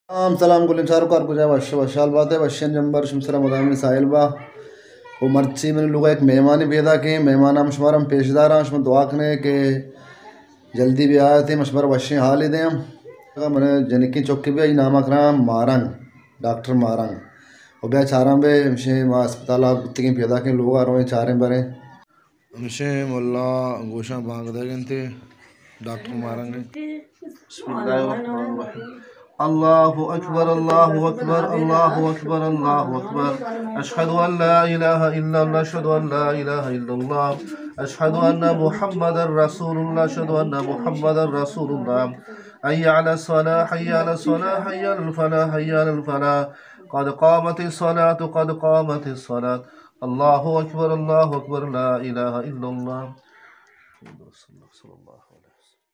سلام، سلام، گلیں چاروکاں، کجا وش، وشحال باتے، وشیں جمبر شمئے سرا مدامی ساہیل با۔ و مرچی منی لوگا یک مہمانے پیداکیں، مہمان ہم شمارا ہم پیش داراں، شما دعا کنے کہ جلدی بیایاتے، ما شمارا وشیں حالے دیاں۔ منی جنکیں چکے بی، آئی نام ءَ کناں مارنگ، ڈاکٹر مارنگ۔ و بیا چاراں بے، ہمشیں ما اسپتال ءَ بوتگیں، پیداکیں، لوگا رویں چاریں بریں۔ ہمشیں ملا گوشاں بانگ دئیگ انت، ڈاکٹر مارنگ انت۔ بسم اللہ الرحمن الرحیم۔ اللہ اکبر، اللہ اکبر، اللہ اکبر، اللہ اکبر۔ اشہد ان لا الہ الا اللہ، اشہد ان لا الہ الا اللہ۔ اشہد ان محمد رسول اللہ، اشہد ان محمد رسول اللہ۔ حی علی الصلاة، حی علی الصلاة، حی علی الفلاح، حی علی الفلاح۔ قد قامت الصلاة، قد قامت الصلاة۔ اللہ اکبر، اللہ اکبر، لا الہ الا اللہ۔ محمد رسول اللہ صلی اللہ علیہ وسلم۔